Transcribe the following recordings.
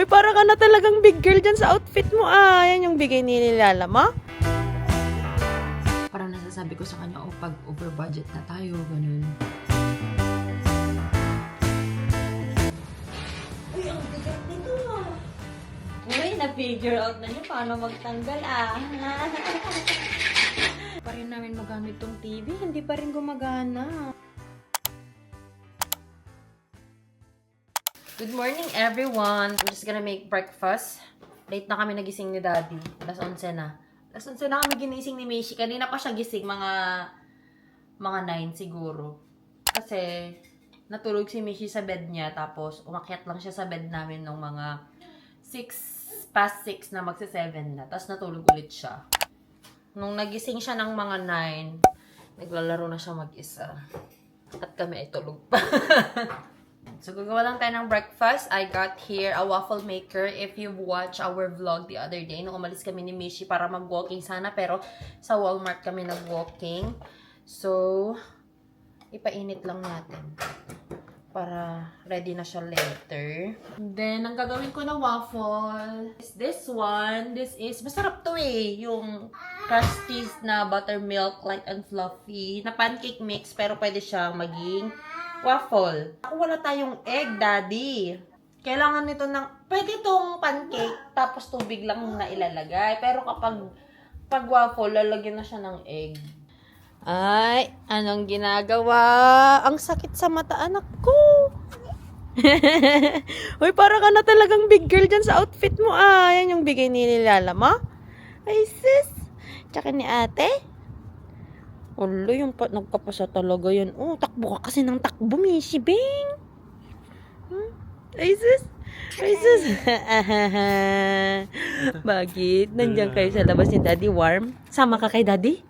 Ay, para ka na talagang big girl dyan sa outfit mo. Yan yung bigay ni Lala mo. Parang nasasabi ko sa kanya, pag over budget na tayo, ganun. Uy, ang bigat nito. Uy, na-figure out na niyo paano magtanggal Pa rin namin magamit tong TV, hindi pa rin gumagana. Good morning, everyone. I'm just gonna make breakfast. Late na kami nagising ni Daddy. Alas 11 na. Alas 11 na kami ginising ni Mishi. Kanina pa siya gising, mga 9 siguro. Kasi natulog si Mishi sa bed niya. Tapos umakyat lang siya sa bed namin nung mga past 6 na magsa-7 na. Tapos natulog ulit siya. Nung nagising siya ng mga 9, naglalaro na siya mag-isa. At kami ay tulog pa. So, gagawa lang tayo ng breakfast. I got here a waffle maker. If you've watched our vlog the other day, nung umalis kami ni Mishi para mag-walking sana, pero sa Walmart kami nag-walking. So, ipainit lang natin para ready na siya later. Then, ang gagawin ko na waffle is this one. This is, masarap to eh. Yung crusties na buttermilk, light and fluffy, na pancake mix, pero pwede siyang maging waffle. Ako wala tayong egg, Daddy. Kailangan nito ng, pwede itong pancake, tapos tubig lang na ilalagay. Pero pag waffle, lalagyan na siya ng egg. Ay, anong ginagawa? Ang sakit sa mata, anak ko. Uy, para ka na talagang big girl dyan sa outfit mo. Yan yung bigay ni Lala mo. Ay, sis. Tsaka ni ate. Ulo, yung nagkapasa talaga yun. Takbo ka kasi ng takbo, Mishi Bing. Ay, sis. Ay, sis. Bakit? Nandiyan kayo sa labas ni Daddy, warm? Sama ka kay Daddy?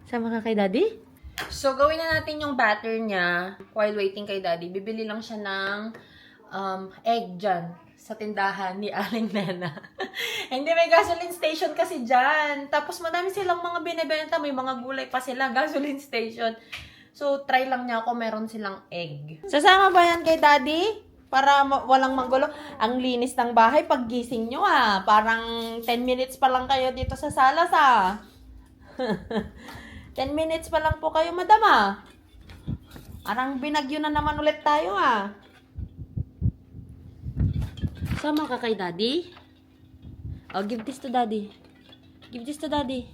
Sama ka kay Daddy? So, gawin na natin yung batter niya while waiting kay Daddy. Bibili lang siya ng egg dyan sa tindahan ni Aling Nena. Hindi, may gasoline station kasi dyan. Tapos madami silang mga binibenta. May mga gulay pa sila. Gasoline station. So, try lang niya kung meron silang egg. Sasama ba yan kay Daddy? Para walang manggulo. Ang linis ng bahay pag gising nyo Parang 10 minutes pa lang kayo dito sa salas 10 minutes pa lang po kayo, madam Arang binagyo na naman ulit tayo Sama ka kay Daddy? Give this to Daddy. Give this to Daddy.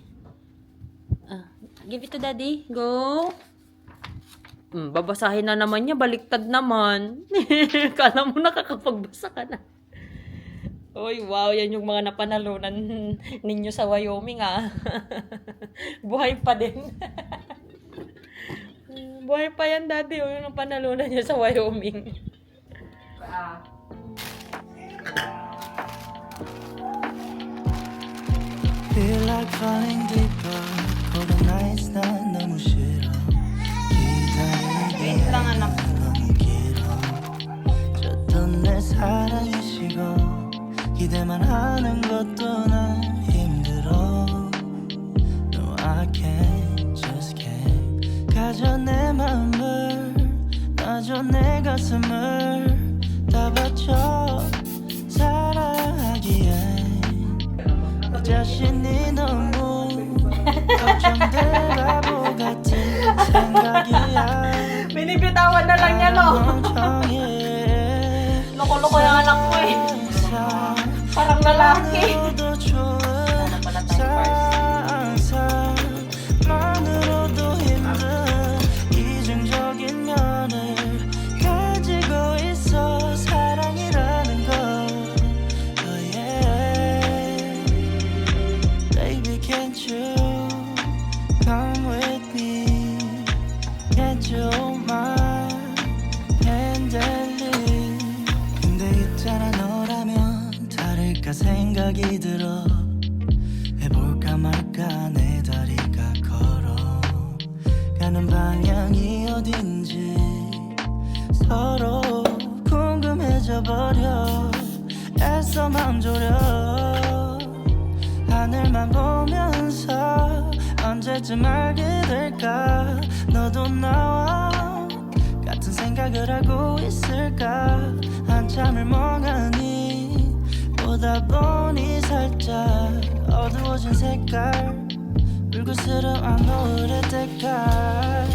Give it to Daddy. Go. Babasahin na naman niya. Baliktad naman. Kala mo nakakapagbasa ka na. Uy, wow. Yan yung mga napanalunan ninyo sa Wyoming, Buhay pa din. Buhay pa yan, Daddy. Yung napanalunan niya sa Wyoming. Feel like falling deeper. Cold nights 나 너무 싫어. Wait lang, anak. 너무 길어. 줬던 내 사랑이 식어. 기대만 하는 것도 난 힘들어. No, I can't, just can't. 가져 내 마음을, 놔줘 내 가슴을 다 바쳐 사랑하기에. 자신이 너무 걱정돼 바보 같은 생각이야. Binibitawan na lang yan, Loko-loko yung anak mo Parang lalaki. 상상만으로도 힘든 이중적인 면을 가지고 있어 사랑이라는 걸. Oh yeah. Baby, can't you come with me? Can't you hold my hand and leave? 근데 있잖아, 너라면 다를까 생각이 들어. 해볼까 말까 내 다리가 걸어 가는 방향이 어딘지 서로 궁금해져 버려. 애써 맘 졸여 하늘만 보면서 언제쯤 알게 될까. 너도 나와 같은 생각을 하고 있을까. 한참을 멍하니 보다 보니 살짝 어두워진 색깔 불그스름 안 노을의 때깔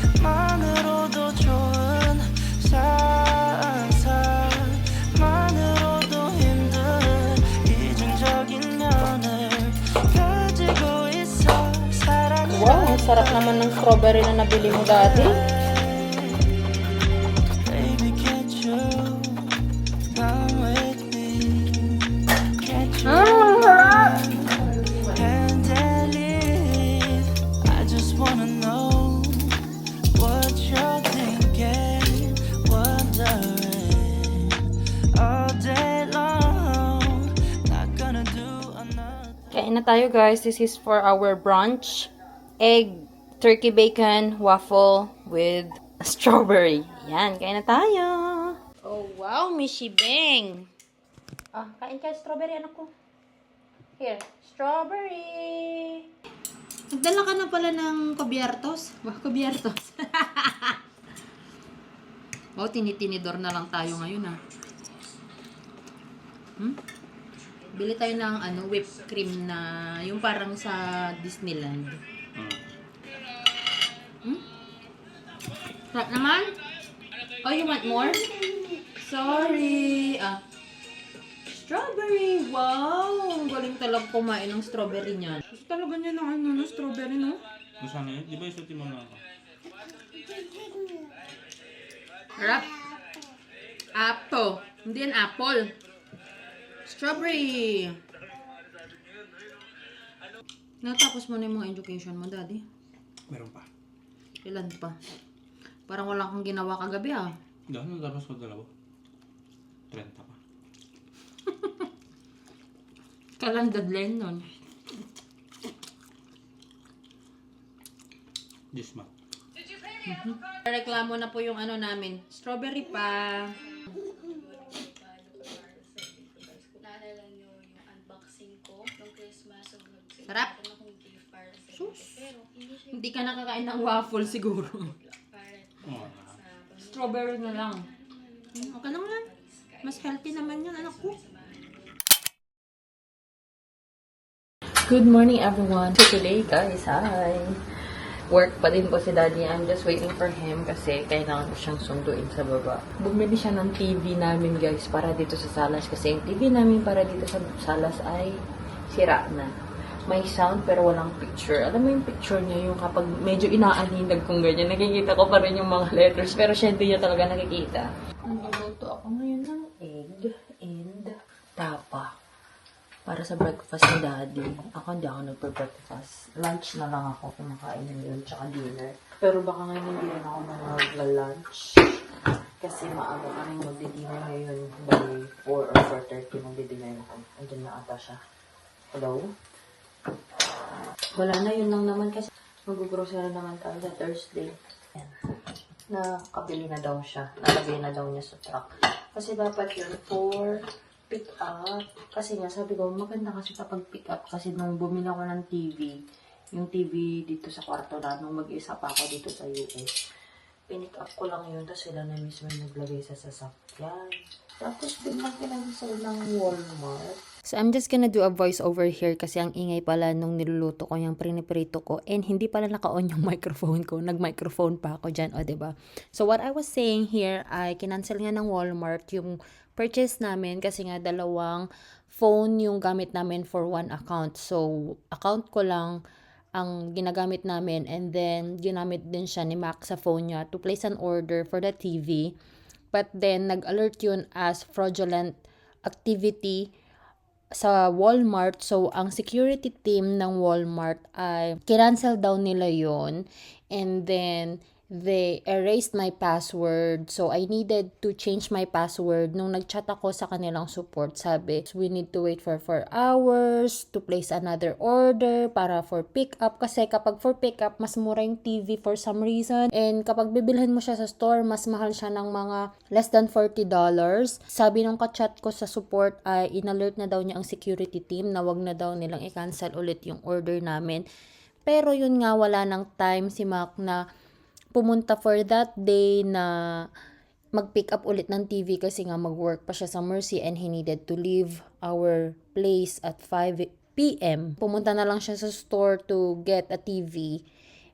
상상만으로도 좋은 상상만으로도 힘든 이중적인 면을 가지고 있어 사랑이 Wow, ang sarap naman ng strawberry na nabili mo dati. Baby, can't you come with me? Can't you and then leave? I just wanna know what you're thinking, wondering all day long. Not gonna do another. Kain na tayo guys. This is for our brunch. Egg, turkey bacon, waffle with strawberry. Yan, kain na tayo. Oh wow, Mishi Beng. Ah, kain ka strawberry anak ko. Here, strawberry. Nagdala ka na pala ng kubiertos. Wah, kubiertos. Oh, tinitinidor na lang tayo ngayon ah. Bili tayo ng whipped cream na yung parang sa Disneyland. Sarap naman? Oh, you want more? Sorry. Ah. Strawberry. Wow. Ang galing talaga kumain ng strawberry niyan. Gusto talaga niya ng strawberry, no? Gusto niya? Di ba isuti mo na ako? Sarap. Apple. Hindi yan apple. Strawberry. Natapos mo na yung mga education mo, Daddy? Meron pa. Ilan pa? Parang wala kang ginawa kagabi, ah. Gano'n tapos ko dalawa? 30 pa. Kailan deadline nun? This month. Reklamo na po yung namin. Strawberry pa. Naalala nyo yung unboxing ko ng Christmas. So, Sarap. akong gift para sa Sus. pero hindi siya Hindi ka nakakain ng waffle siguro. para Oo. sa Strawberry na lang. Okay lang yan. Mas healthy naman yun, anak ko. Good morning, everyone. So today, guys, hi. Work pa din po si Daddy. I'm just waiting for him kasi kailangan ko siyang sunduin sa baba. Bumili siya ng TV namin, guys, para dito sa salas. Kasi yung TV namin para dito sa salas ay sira na. May sound pero walang picture. Alam mo yung picture niya, yung kapag medyo inaaninag kong ganyan, nakikita ko pa rin yung mga letters. Pero siya hindi niya talaga nakikita. Nagluluto ako ngayon ng egg and tapa. Para sa breakfast ni Daddy. Ako hindi ako nagpa-breakfast. Lunch na lang ako kumakain yun, tsaka dinner. Pero baka ngayon hindi rin ako mag-lunch. Kasi maaga ka rin magdi-dinner ngayon. By 4 or 4:30 magdi-dinner ako. Andiyan na ata siya. Hello? Wala na, yun lang naman kasi mag-grocery naman tayo sa Thursday. Ayan. Nakabili na daw siya. Nalagay na daw niya sa truck. Kasi dapat yun for pick up. Kasi nga, sabi ko, maganda kasi kapag pick up. Kasi nung bumili ako ng TV, yung TV dito sa kwarto na, nung mag-isa pa ako dito sa US, pinick up ko lang yun. Tapos sila na mismo yung naglagay sa sasakyan. Tapos biglang pinag-sell ng Walmart. So, I'm just gonna do a voice over here kasi ang ingay pala nung niluluto ko yung priniprito ko and hindi pala naka-on yung microphone ko. Nag-microphone pa ako dyan, o diba? So, what I was saying here ay kinancel nga ng Walmart yung purchase namin kasi nga dalawang phone yung gamit namin for one account. So, account ko lang ang ginagamit namin and then ginamit din siya ni Mac sa phone niya to place an order for the TV. But then, nag-alert yun as fraudulent activity sa Walmart. So, ang security team ng Walmart ay kinancel daw nila yon. And then, they erased my password. So, I needed to change my password. Nung nag-chat ako sa kanilang support, sabi, we need to wait for 4 hours to place another order para for pick-up. Kasi kapag for pick-up, mas mura yung TV for some reason. And kapag bibilhin mo siya sa store, mas mahal siya ng mga less than $40. Sabi nung ka-chat ko sa support ay in-alert na daw niya ang security team na wag na daw nilang i-cancel ulit yung order namin. Pero yun nga, wala ng time si Mac na pumunta for that day na mag-pick up ulit ng TV kasi nga mag-work pa siya sa Mercy and he needed to leave our place at 5 p.m. Pumunta na lang siya sa store to get a TV.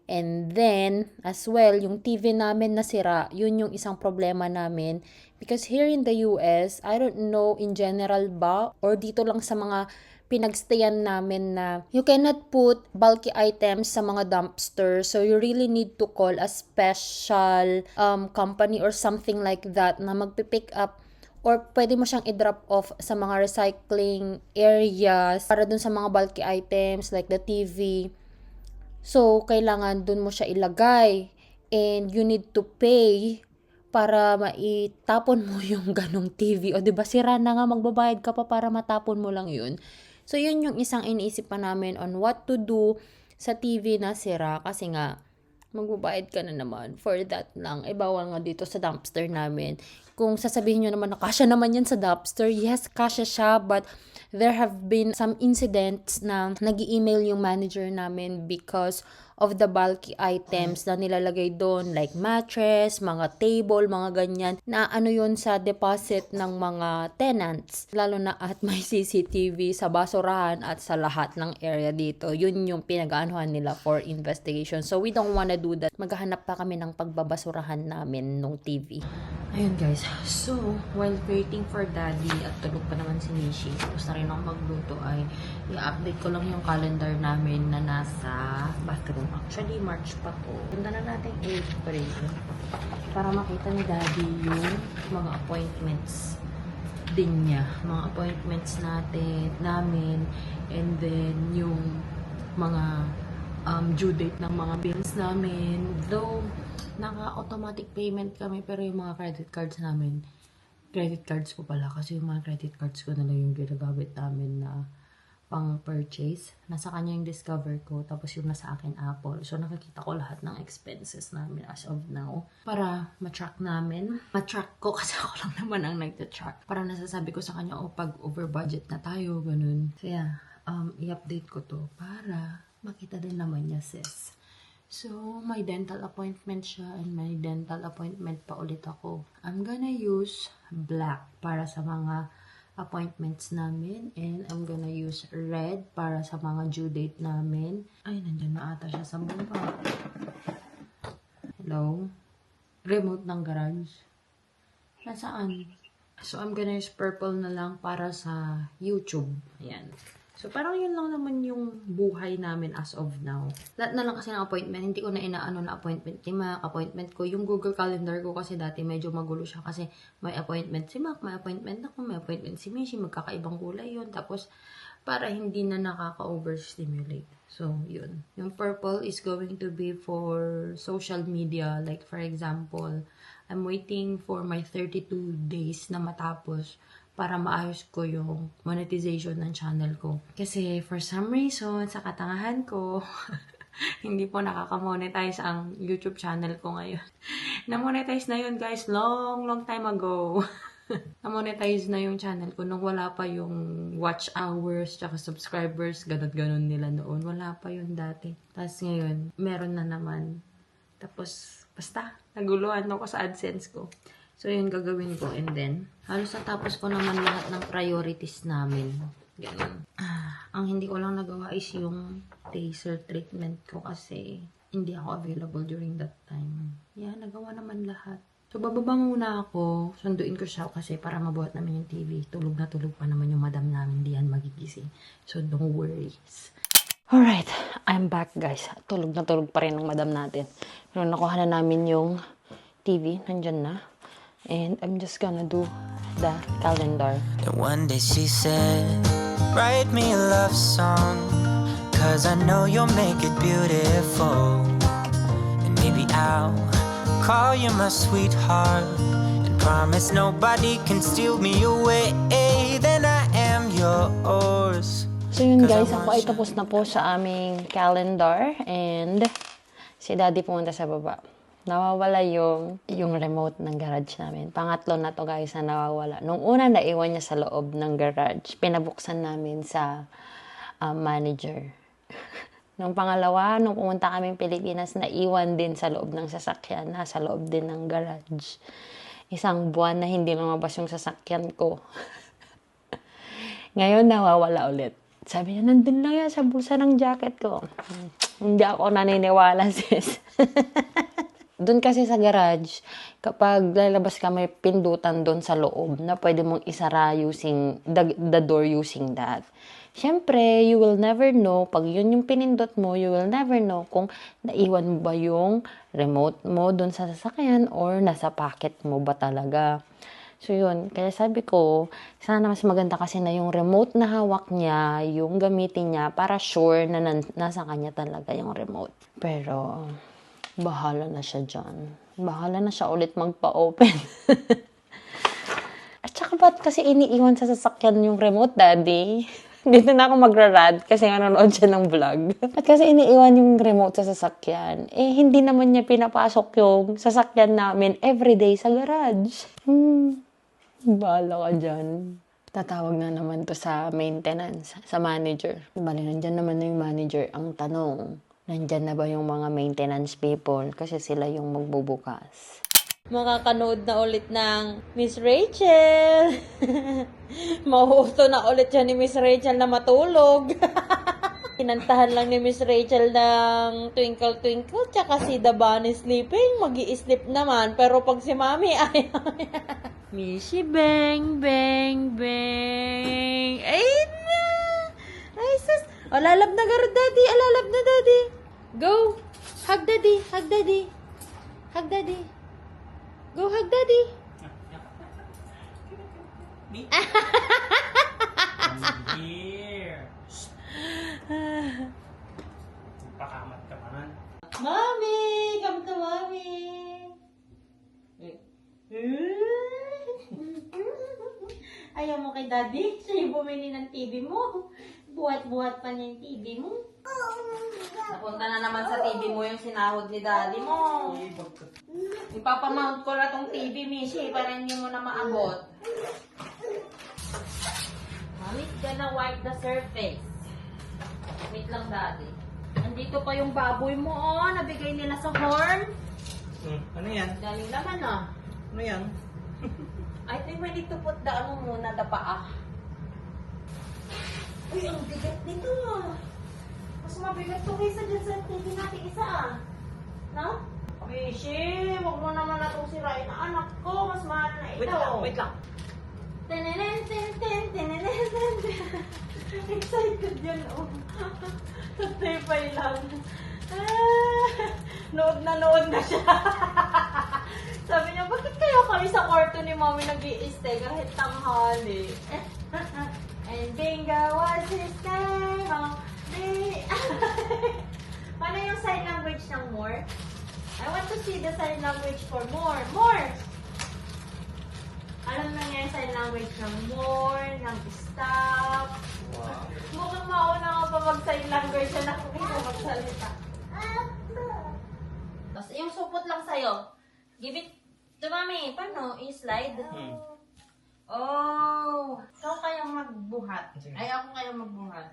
And then, as well, yung TV namin nasira, yun yung isang problema namin. Because here in the US, I don't know in general ba, or dito lang sa mga pinagstayan namin na you cannot put bulky items sa mga dumpster. So, you really need to call a special company or something like that na magpipick up or pwede mo siyang i-drop off sa mga recycling areas para dun sa mga bulky items like the TV. So, kailangan dun mo siya ilagay and you need to pay para maitapon mo yung ganong TV. O, diba, sira na nga, magbabayad ka pa para matapon mo lang yun. So, yun yung isang iniisip pa namin on what to do sa TV na sira kasi nga, magbabayad ka na naman for that lang. Bawal nga dito sa dumpster namin. Kung sasabihin nyo naman na kasya naman yan sa dumpster, yes, kasya siya, but there have been some incidents na nag-email yung manager namin because of the bulky items na nilalagay doon like mattress, mga table, mga ganyan na ano yun sa deposit ng mga tenants. Lalo na at may CCTV sa basurahan at sa lahat ng area dito. Yun yung pinag-aanuhan nila for investigation. So we don't wanna do that. Maghahanap pa kami ng pagbabasurahan namin nung TV. Ayun guys, so while waiting for daddy at tulog pa naman si Mishi, tapos na rin ako magluto ay i-update ko lang yung calendar namin na nasa bathroom. Actually, March pa to. Punta na natin April para makita ni daddy yung mga appointments din niya. Mga appointments namin, and then yung mga due date ng mga bills namin. Though, naka-automatic payment kami, pero yung mga credit cards namin, credit cards ko pala, kasi yung mga credit cards ko na lang yung ginagamit namin na pang-purchase. Nasa kanya yung Discover ko, tapos yung nasa akin Apple. So, nakikita ko lahat ng expenses namin as of now. Para ma-track namin. Ma-track ko kasi ako lang naman ang nagta-track. Para nasasabi ko sa kanya, pag over budget na tayo, ganun. So, yeah, i-update ko to para makita din naman niya, sis. So, may dental appointment siya and may dental appointment pa ulit ako. I'm gonna use black para sa mga appointments namin and I'm gonna use red para sa mga due date namin. Ay, nandyan na ata siya sa baba. Hello? Remote ng garage. Nasaan? So, I'm gonna use purple na lang para sa YouTube. Ayan. So, parang yun lang naman yung buhay namin as of now. Lahat na lang kasi ng appointment. Hindi ko na inaano na appointment ni Mac, appointment ko. Yung Google Calendar ko kasi dati medyo magulo siya kasi may appointment si Mac, may appointment ako, may appointment si Mishi, magkakaibang kulay yun. Tapos, para hindi na nakaka-overstimulate. So, yun. Yung purple is going to be for social media. Like, for example, I'm waiting for my 32 days na matapos para maayos ko yung monetization ng channel ko. Kasi for some reason, sa katangahan ko, hindi po nakaka-monetize ang YouTube channel ko ngayon. Na-monetize na yun guys, long time ago. Na-monetize na yung channel ko nung wala pa yung watch hours, tsaka subscribers, ganun nila noon. Wala pa yun dati. Tapos ngayon, meron na naman. Tapos, basta, naguluhan ako sa AdSense ko. So, yun gagawin ko. And then, halos natapos ko naman lahat ng priorities namin. Ganun. Ang hindi ko lang nagawa is yung taser treatment ko kasi hindi ako available during that time. Yeah, nagawa naman lahat. So, bababa muna ako. Sunduin ko siya kasi para mabuhat namin yung TV. Tulog na tulog pa naman yung madam namin. Di yan magigising. So, no worries. Alright, I'm back guys. Tulog na tulog pa rin ng madam natin. Pero nakuha na namin yung TV. Nandyan na. And I'm just gonna do the calendar. And one day she said, write me a love song, 'cause I know you'll make it beautiful. And maybe I'll call you my sweetheart and promise nobody can steal me away. Then I am yours. So yun guys, ako ay tapos na po sa aming calendar and si daddy pumunta sa baba. Nawawala yung remote ng garage namin. Pangatlo na to guys na nawawala. Nung una, naiwan niya sa loob ng garage. Pinabuksan namin sa manager. Nung pangalawa, nung pumunta kaming Pilipinas, naiwan din sa loob ng sasakyan. Nasa loob din ng garage. isang buwan na hindi lumabas yung sasakyan ko. Ngayon, nawawala ulit. Sabi niya, nandun lang yan sa bulsa ng jacket ko. Hindi ako naniniwala, sis. Doon kasi sa garage, kapag lalabas ka, may pindutan doon sa loob na pwede mong isara using the door using that. Siyempre, you will never know, pag yun yung pinindot mo, you will never know kung naiwan mo ba yung remote mo doon sa sasakyan or nasa pocket mo ba talaga. So yun, kaya sabi ko, sana mas maganda kasi na yung remote na hawak niya, yung gamitin niya para sure na nasa kanya talaga yung remote. Pero, bahala na siya dyan. Bahala na siya ulit magpa-open. At saka ba't kasi iniiwan sa sasakyan yung remote, daddy? Dito na ako magrarad kasi nanonood siya ng vlog. At kasi iniiwan yung remote sa sasakyan. Eh, hindi naman niya pinapasok yung sasakyan namin everyday sa garage. Bahala ka dyan. Tatawag na naman to sa maintenance, sa manager. Bali, nandyan naman na yung manager. Ang tanong, nandyan na ba yung mga maintenance people? Kasi sila yung magbubukas. Makakanood na ulit ng Miss Rachel. Mahuto na ulit siya ni Miss Rachel na matulog. Kinantahan lang ni Miss Rachel ng Twinkle Twinkle tsaka si The Bunny Sleeping. Mag-i-sleep naman. Pero pag si Mami ayaw. Mishi bang bang bang. Ay na. Ay sus. Alalab na garo daddy. Alalab na daddy. Go. Hug daddy. Hug daddy. Hug daddy. Go hug daddy. Here. Pakamat ka man. Mommy! Come to mommy! Ayaw mo kay daddy? Siya yung bumili ng TV mo. Buhat-buhat pa niya yung TV mo. Napunta na naman sa TV mo yung sinahod ni daddy mo. Ipapamount ko na tong TV, Mishi, para hindi mo na maabot. Mommy's gonna wipe the surface. Wait lang, daddy. Andito pa yung baboy mo, oh. Nabigay nila sa horn. Ano yan? Galing naman, ah. Ano yan? I think we need to put the ano muna, the paa. Uy, ang bigat nito, ah. Mas mabigat to kaysa dyan sa TV natin isa, ah. No? Mishi, huwag mo naman na itong sirain na anak ko. Mas mahal na ito. Wait lang. Tenenen, ten, ten, tenenen, ten, ten. Excited yan, oh. Tatipay lang. Nood na siya. Sabi niya, bakit kayo kami sa kwarto ni Mommy nag-i-stay kahit tanghali? And bingo was his name. Paano yung sign language ng more? I want to see the sign language for more. More! Alam na niya yung sign language ng more, ng stop. Wow. Mukhang mauna ka pa mag-sign language siya na kung ikaw magsalita. Tapos yung supot lang sa'yo. Give it to Mami. Paano? I-slide? Oh! Ikaw kayang magbuhat. Ay, ako kayang magbuhat.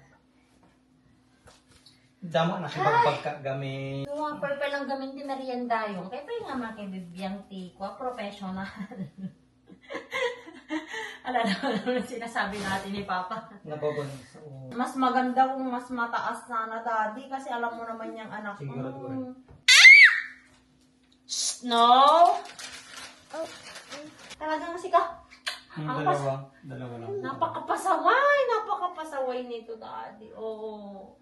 Damo na kipagbag ka gamit. Yung mga purple lang gamin di merienda yung. Kaya pa yung nga makibibiyang tikwa, professional. Alala ko naman sinasabi natin ni Papa. Nababanis. Mas maganda kung mas mataas na daddy kasi alam mo naman yung anak mo. Sigurado rin. Shh, no! Talagang sika. Dalawa lang. Napakapasaway nito, daddy. Oh.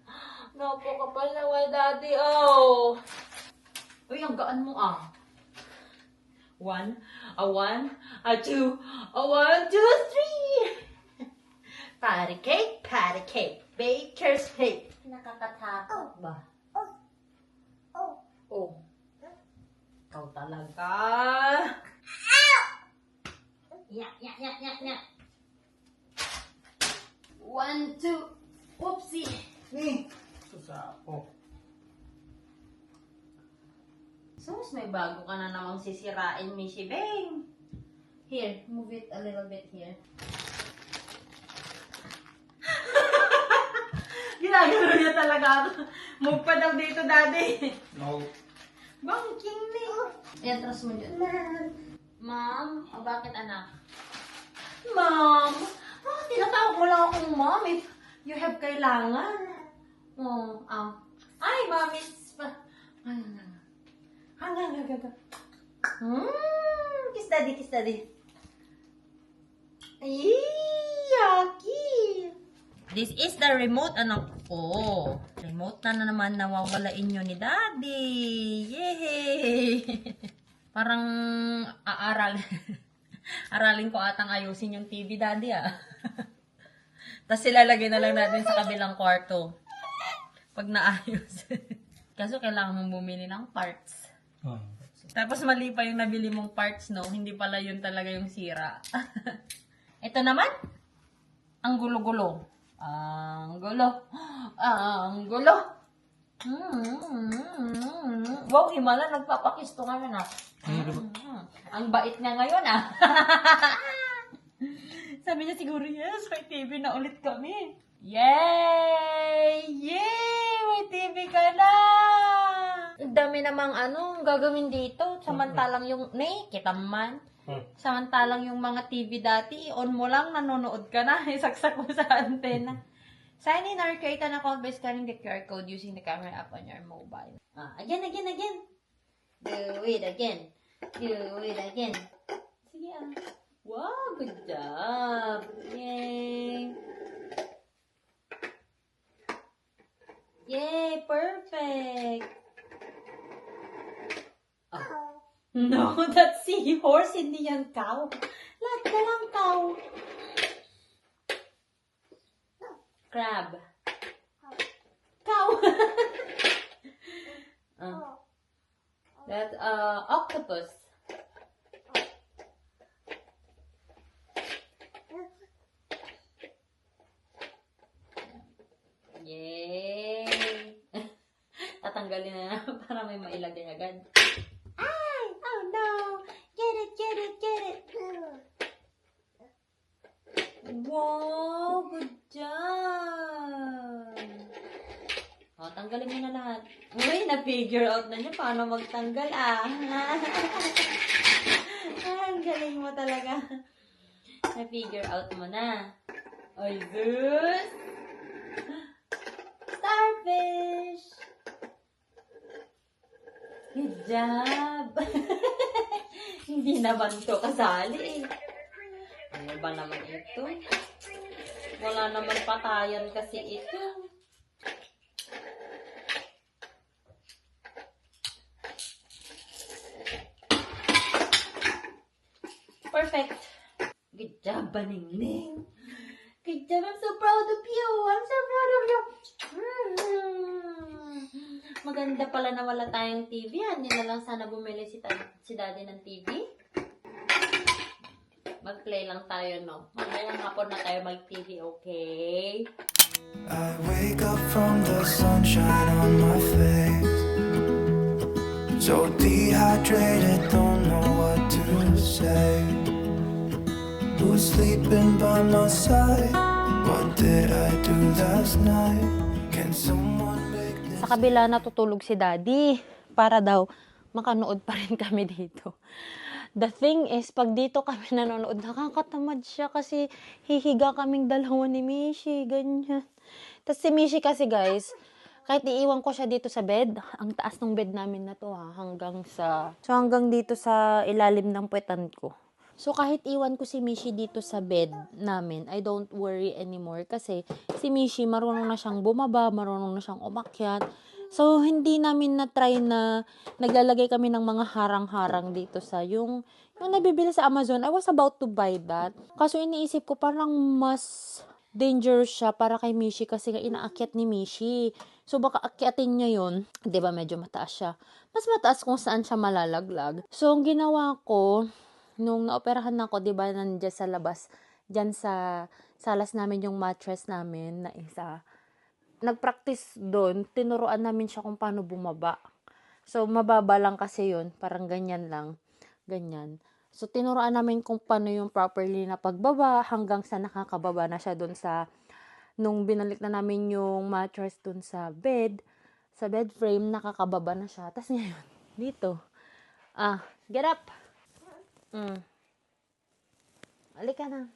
Napakapasaway, daddy. Oh. Uy, ang gaan mo, ah. 1, a 1, a 2, a 1, 2, 3. Patty cake, baker's cake. Nakakatakot ba? Oh. Ikaw talaga. Ya. 1, 2. Whoopsie. Susapo. Sus, may bago ka na namang sisirain, Mishi Bang. Here, move it a little bit here. Ginagano niya talaga ako. Move pa daw dito, daddy. No. Bangking ni. Entras mo dyan. Ma'am? O bakit anak? Ma'am? Tinatawag mo lang akong ma'am if you have kailangan. Oh, ay, ma'am is... Kiss daddy, kiss daddy. Ay, yucky. This is the remote, anak ko. Remote na naman nawawalain nyo ni daddy. Yay! Parang aralin ko atang ayusin yung TV, daddy, Tapos ilalagay na lang natin sa kabilang kwarto. Pag naayos. Kaso kailangan mong bumili ng parts. Oh. Tapos mali pa yung nabili mong parts, no? Hindi pala yun talaga yung sira. Ito naman, ang gulo-gulo. Ang gulo. Ang gulo. Wow, himala, nagpapakisto kami na. Ang bait niya ngayon, Sabi niya siguro, yes, may TV na ulit kami. Yay! Yay! May TV ka na! Ang dami namang gagawin dito. Samantalang yung, kita man. Samantalang yung mga TV dati, on mo lang, nanonood ka na. Isaksak mo sa antena. Sign in or create an account by scanning the QR code using the camera app on your mobile. Again. Do it again. Sige, Wow, good job. Yay. Yay, perfect. No, that's seahorse, hindi yan cow. Lahat ka lang cow. Crab. Cow. That's octopus. Yay! Tatanggalin na para may mailagay agad. Ay! Oh no! Get it! Wow! Good job! O, tanggalin mo na lahat. Uy, na-figure out na niya paano magtanggal, Ang galing mo talaga. Na-figure out mo na. Ay, sus! Starfish! Good job! Hindi naman to kasali, Ano ba naman ito? Wala naman patayan kasi ito. Perfect! Good job, Baningning! Good job! I'm so proud of you! Maganda pala na wala tayong TV. Hindi na lang sana bumili si daddy ng TV. Mag-play lang tayo, no? Mamayang hapon na tayo mag-TV, okay? I wake up from the sunshine on my face, so dehydrated, don't know what to say. Who's sleeping by my side? What did I do last night? Can someone make this? Sa kabila natutulog si daddy para daw makanood pa rin kami dito. The thing is, pag dito kami nanonood, nakakatamad siya kasi hihiga kaming dalawa ni Mishi, ganyan. Tapos si Mishi kasi guys, kahit iiwan ko siya dito sa bed, ang taas ng bed namin na to hanggang dito sa ilalim ng puwetan ko. So kahit iwan ko si Mishi dito sa bed namin, I don't worry anymore kasi si Mishi marunong na siyang bumaba, marunong na siyang umakyat. So, hindi namin na-try na naglalagay kami ng mga harang-harang dito sa yung nabibili sa Amazon. I was about to buy that. Kaso iniisip ko parang mas dangerous siya para kay Mishi kasi inaakyat ni Mishi. So, baka akyatin niya yun. Diba, medyo mataas siya. Mas mataas kung saan siya malalaglag. So, ang ginawa ko, nung naoperahan ako, diba, nandiyan sa labas, dyan sa salas namin yung mattress namin na isa. Nag-practice doon, tinuruan namin siya kung paano bumaba. So, mababa lang kasi yun. Parang ganyan lang. Ganyan. So, tinuruan namin kung paano yung properly na pagbaba hanggang sa nakakababa na siya doon sa, nung binalik na namin yung mattress doon sa bed frame, nakakababa na siya. Tapos ngayon, dito. Get up! Halika na.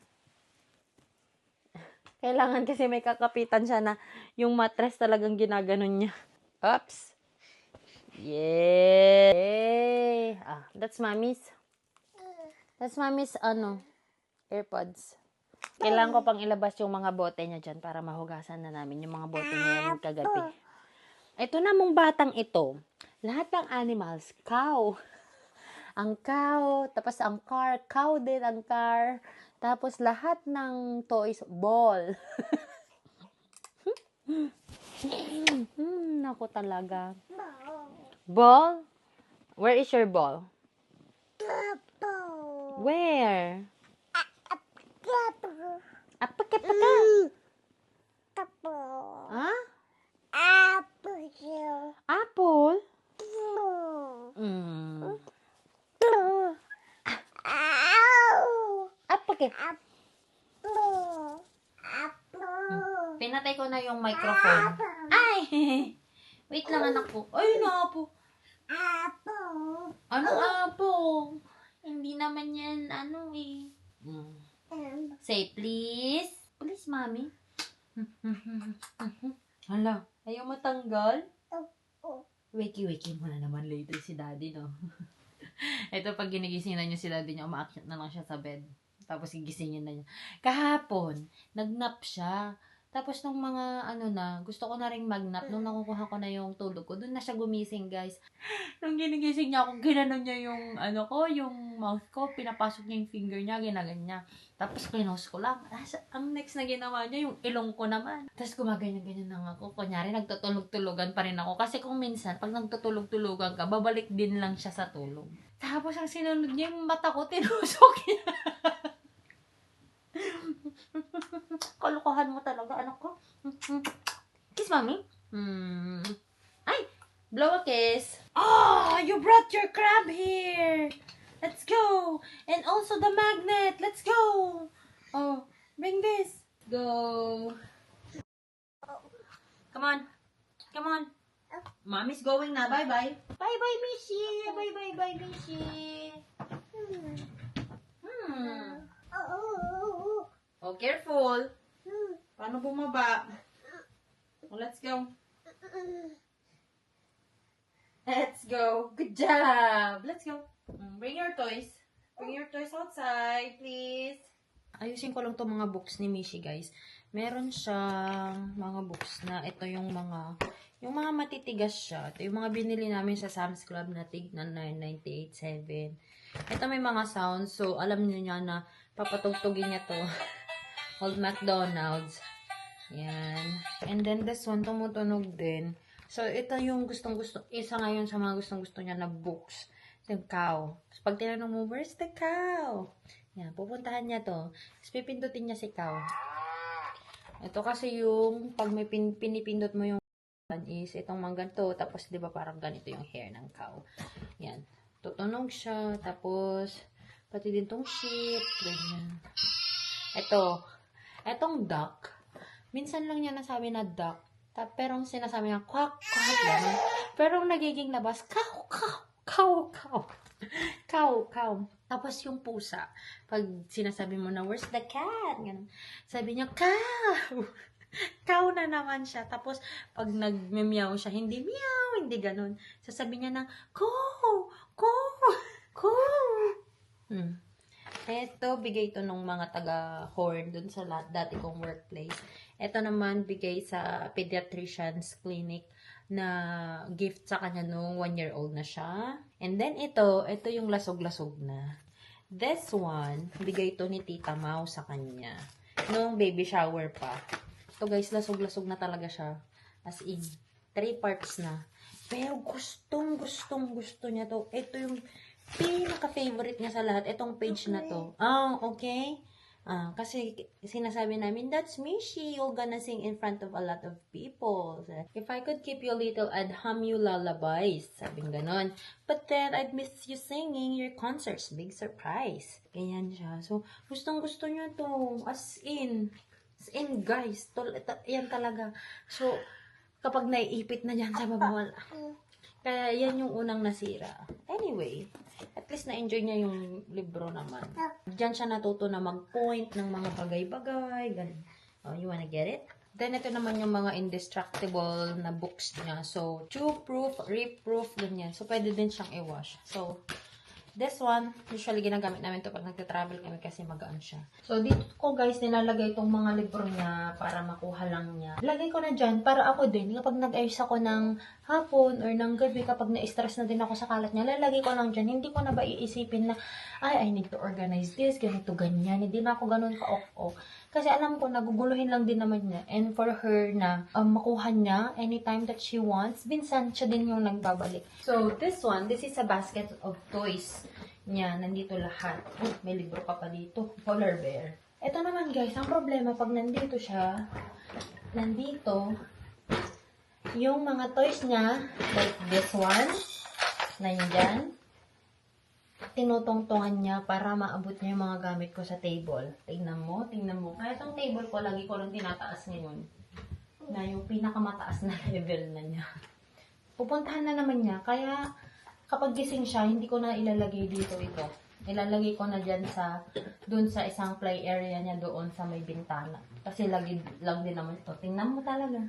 Kailangan kasi may kakapitan siya na yung mattress talagang ginaganon niya. Oops. Yay! That's mommy's. That's mommy's, AirPods. Kailangan ko pang ilabas yung mga bote niya dyan para mahugasan na namin yung mga bote niya yan kagabi. Ito namang batang ito, lahat ng animals, cow. Ang cow, tapos ang car, cow din ang car. Tapos lahat ng toys, ball. Naku talaga. Ball? Where is your ball? Where? Apaka. Ha? Apple? Apake. Pinatay ko na yung microphone. Ay! Wait lang, anak ko. Ay, apo. Ano apo? Hindi naman yan, Say, please. Please, mommy. Hala, ayaw matanggal? Wiki-wiki mo na naman later si daddy, no? Ito, pag ginigising na niyo si daddy niya, umaakyat na lang siya sa bed. Tapos gigisingin na niya. Kahapon, nagnap siya. Tapos nung mga, gusto ko na rin magnap. Nung nakukuha ko na yung tulog ko, doon na siya gumising, guys. Nung ginigising niya ako, ginanon niya yung, yung mouth ko. Pinapasok niya yung finger niya, ginagan niya. Tapos close ko lang. Ang next na ginawa niya, yung ilong ko naman. Tapos gumaganyan-ganyan lang ako. Kunyari, nagtutulog-tulogan pa rin ako. Kasi kung minsan, pag nagtutulog-tulogan ka, babalik din lang siya sa tulog. Tapos ang sinunod niya, yung mata ko, tinusok niya. Kalukuhan mo talaga, anak ko. Kiss, mommy. Ay, blow a kiss. You brought your crab here. Let's go. And also the magnet. Let's go. Oh, bring this. Go. Come on. Come on. Mommy's going na. Bye-bye. Bye-bye, Mishi. Bye-bye, Mishi. Oh, careful. Paano bumaba? Oh, let's go. Let's go. Good job. Let's go. Bring your toys. Bring your toys outside, please. Ayusin ko lang to mga books ni Mishi, guys. Meron siyang mga books na ito yung mga matitigas siya. Ito yung mga binili namin sa Sam's Club na tig na 998.7. Ito may mga sounds. So, alam niyo niya na papatugtugin niya to. Old McDonald's. Yan. And then this one, tumutunog din. So, ito yung gustong-gusto. Isa ngayon sa mga gustong-gusto niya na books. Yung cow. So, pag tinanong mo, where's the cow? Yan. Pupuntahan niya to. Tapos pipindutin niya si cow. Ito kasi yung pag may pinipindot mo yung is itong mga ganito. Tapos, di ba parang ganito yung hair ng cow. Yan. Tutunog siya. Tapos, pati din tong sheep. Ganyan. Etong duck. Minsan lang niya nasabi na duck. Pero ang sinasabi niya, quack, quack, gano'n. Pero ang nagiging labas, cow, cow, cow, cow. Cow, cow. Tapos yung pusa, pag sinasabi mo na, where's the cat? Ganun. Sabi niya, cow. Cow na naman siya. Tapos, pag nag-meow siya, hindi meow, hindi ganun. Sasabi niya na, cow, cow, cow. Ito, bigay ito nung mga taga-horn dun sa dati kong workplace. Ito naman, bigay sa pediatrician's clinic na gift sa kanya nung 1-year-old na siya. And then ito yung lasog-lasog na. This one, bigay ito ni Tita Mau sa kanya. Nung baby shower pa. Ito guys, lasog-lasog na talaga siya. As in, 3 parts na. Pero gustong-gusto niya to. Ito yung pinaka-favorite niya sa lahat. Itong page na to. Okay. Kasi sinasabi namin, that's Mishi. You're gonna sing in front of a lot of people. If I could keep you little, I'd hum you lullabies. Sabing ganon. But then, I'd miss you singing your concerts. Big surprise. Ganyan siya. So, gustong-gusto niya to. As in, guys. Yan talaga. So, kapag naiipit na dyan sa baba, Kaya yan yung unang nasira. Anyway, at least na-enjoy niya yung libro naman. Diyan siya natuto na mag-point ng mga bagay-bagay. Ganun. Oh, you wanna get it? Then, ito naman yung mga indestructible na books niya. So, chew-proof, rip-proof, ganyan. So, pwede din siyang i-wash. So, this one, usually ginagamit namin to pag nagta-travel kami kasi magaan siya. So, dito ko guys, nilalagay itong mga libro niya para makuha lang niya. Lagay ko na dyan para ako din, kapag nag-ayos ako ng hapon or ng gabi, kapag na-stress na din ako sa kalat niya, lalagay ko lang dyan. Hindi ko na ba iisipin na, ay, I need to organize this, ganito, ganyan. Hindi na ako ganun ka-off-off. Kasi alam ko, naguguluhin lang din naman niya. And for her na makuha niya anytime that she wants, minsan siya din yung nagbabalik. So, this one, this is a basket of toys niya. Nandito lahat. Oh, may libro pa dito. Polar bear. Ito naman guys, ang problema pag nandito siya, nandito, yung mga toys niya, like this one, nandyan, tinutongtongan niya para maabot niya yung mga gamit ko sa table. Tingnan mo, tingnan mo. Kaya itong table ko, lagi ko lang tinataas ngayon. Na yung pinakamataas na level na niya. Pupuntahan na naman niya. Kaya, kapag gising siya, hindi ko na ilalagay dito ito. Ilalagay ko na dyan dun sa isang play area niya doon sa may bintana. Kasi lagi lang din naman ito. Tingnan mo talaga.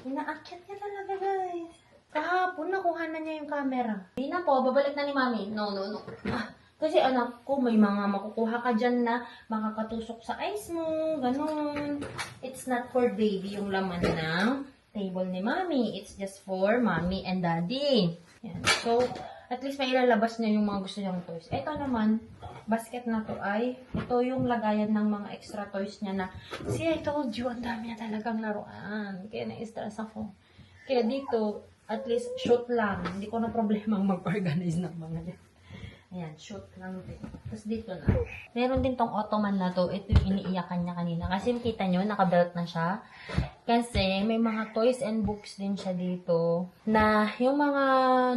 Inaakyat niya talaga, guys. Kahapon, nakuha na niya yung camera. Hindi na po, babalik na ni Mami. No. Kasi anak ko, may mga makukuha ka dyan na makakatusok sa eyes mo, ganun. It's not for baby yung laman ng table ni Mami. It's just for Mami and Daddy. Yan. So, at least may ilalabas niya yung mga gusto niyang toys. Ito naman, basket na to ay, ito yung lagayan ng mga extra toys niya na, see, I told you, ang dami na talagang laruan. Kaya na-stress ako. Kaya dito, at least, shoot lang. Hindi ko na problema mag-organize ng mga yan. Ayan, shoot lang din. Tapos dito na. Meron din tong ottoman na to. Ito yung iniiyakan niya kanina. Kasi kita nyo, nakabelt na siya. Kasi may mga toys and books din siya dito. Na yung mga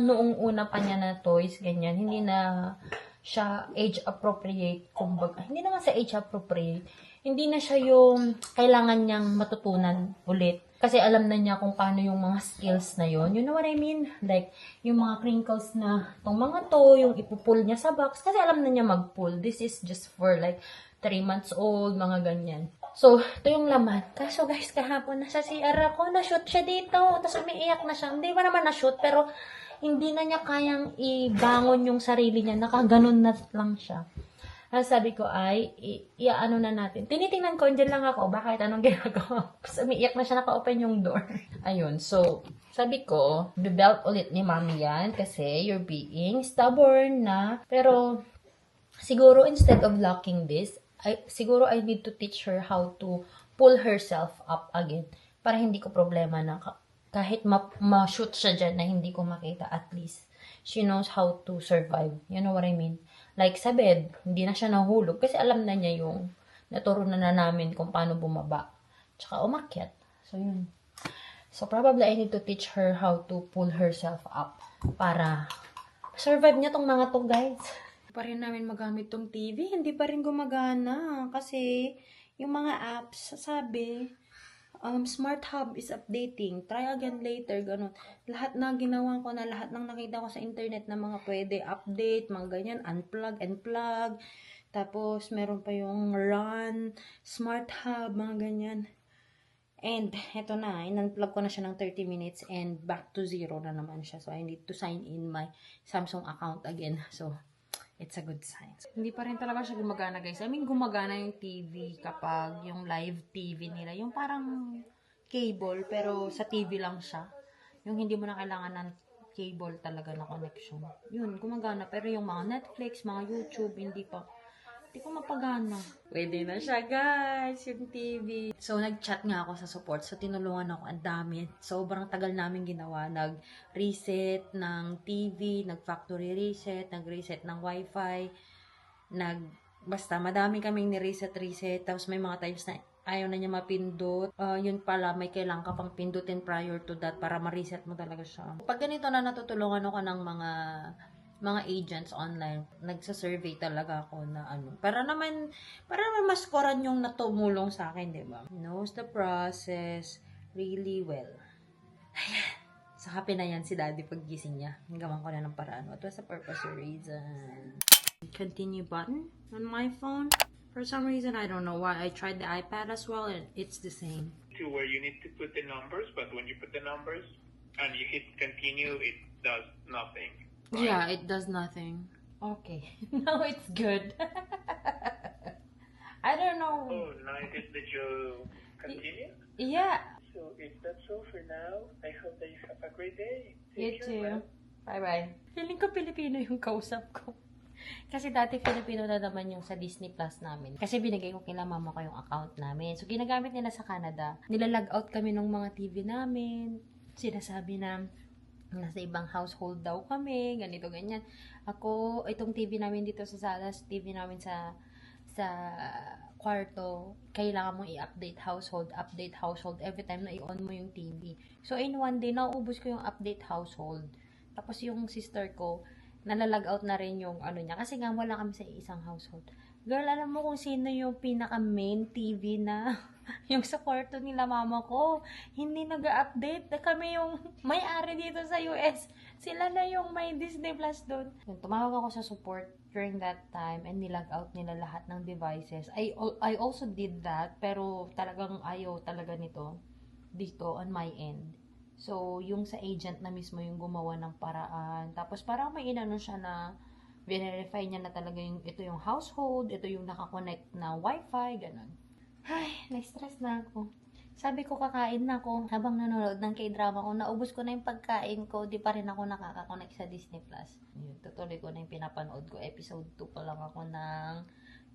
noong una pa niya na toys, ganyan, hindi na siya age appropriate. Kumbaga, hindi naman sa age appropriate. Hindi na siya yung kailangan niyang matutunan ulit. Kasi alam na niya kung paano yung mga skills na yon. You know what I mean? Like, yung mga crinkles na tong mga to, yung ipupull niya sa box. Kasi alam na niya mag-pull. This is just for like 3 months old, mga ganyan. So, ito yung laman. Kaso guys, kahapon nasa CR ako, na-shoot siya dito. Tapos umiiyak na siya. Hindi ba naman na-shoot, pero hindi na niya kayang ibangon yung sarili niya. Nakaganon na lang siya. Sabi ko ay, iaano na natin. Tinitingnan ko, dyan lang ako, bakit anong ginagawa? Umiiyak na siya, naka-open yung door. Ayun, so, sabi ko, belt ulit ni Mami yan kasi you're being stubborn na. Pero, siguro instead of locking this, siguro I need to teach her how to pull herself up again. Para hindi ko problema na kahit ma-shoot siya dyan na hindi ko makita, at least she knows how to survive. You know what I mean? Like sa bed, hindi na siya nahulog kasi alam na niya yung naturo na namin kung paano bumaba. Tsaka umakyat. So, yun. So, probably I need to teach her how to pull herself up para survive niya tong mga to, guys. Hindi pa rin namin magamit tong TV. Hindi pa rin gumagana kasi yung mga apps, sabi, Smart Hub is updating. Try again later, ganun. Lahat na ginawa ko na, lahat ng nakita ko sa internet na mga pwede update, mga ganyan, unplug and plug. Tapos, meron pa yung run, Smart Hub, mga ganyan. And, eto na, in-unplug ko na siya ng 30 minutes and back to zero na naman siya. So, I need to sign in my Samsung account again. So, it's a good sign. Hindi pa rin talaga siya gumagana, guys. I mean, gumagana yung TV kapag yung live TV nila. Yung parang cable, pero sa TV lang siya. Yung hindi mo na kailangan ng cable talaga na connection. Yun, gumagana. Pero yung mga Netflix, mga YouTube, hindi ko mapagana. Pwede na siya, guys, yung TV. So, nag-chat nga ako sa support. So, tinulungan ako. Ang dami. Sobrang tagal namin ginawa. Nag-reset ng TV, nag-factory reset, nag-reset ng wifi, basta madami kaming ni-reset. Tapos, may mga times na ayaw na niya mapindot. Yun pala, may kailangan ka pang pindutin prior to that para ma-reset mo talaga siya. Pag ganito na natutulungan ako ng mga agents online, nagsa-survey talaga ako na para naman maskoran yung natumulong sa akin, di ba? Knows the process really well. Ayan. Saka pinayan si daddy pag gising niya. Gawan ko na ng paraan. What was the purpose or reason? Continue button on my phone. For some reason, I don't know why. I tried the iPad as well and it's the same. To where you need to put the numbers, but when you put the numbers and you hit continue, it does nothing. right? Yeah, it does nothing. Okay. Now it's good. I don't know. Oh, now did you continue? Yeah. So if that's all for now, I hope that you have a great day. You Take care, too. man. Bye-bye. Feeling ko Pilipino yung kausap ko. Kasi dati Filipino na naman yung sa Disney Plus namin. Kasi binigay ko kila mama ko yung account namin. So, ginagamit nila sa Canada. Nilalag out kami ng mga TV namin. Sinasabi na nasa ibang household daw kami, ganito, ganyan. Ako, itong TV namin dito sa sala, TV namin sa kwarto, kailangan mong i-update household every time na i-on mo yung TV. So, in one day, nauubos ko yung update household. Tapos yung sister ko, nalalag out na rin yung ano niya. Kasi nga, wala kami sa isang household. Girl, alam mo kung sino yung pinaka-main TV na yung sa kwarto nila mama ko. Hindi nag-update. Kami yung may-ari dito sa US. Sila na yung may Disney Plus doon. Tumawag ako sa support during that time and nilag out nila lahat ng devices. I also did that, pero talagang ayaw talaga nito dito on my end. So, yung sa agent na mismo yung gumawa ng paraan. Tapos parang may inano siya na verify niya na talaga yung ito yung household, ito yung nakakonect na wifi, ganun. Ay, na-stress na ako. Sabi ko kakain na ako habang nanonood ng K-drama ko. Naubos ko na yung pagkain ko, di pa rin ako nakaka-connect sa Disney Plus. Yun, tutuloy ko na yung pinapanood ko. Episode 2 pa lang ako ng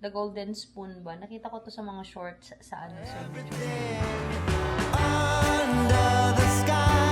The Golden Spoon ba? Nakita ko to sa mga shorts sa ano. Sa Under the sky.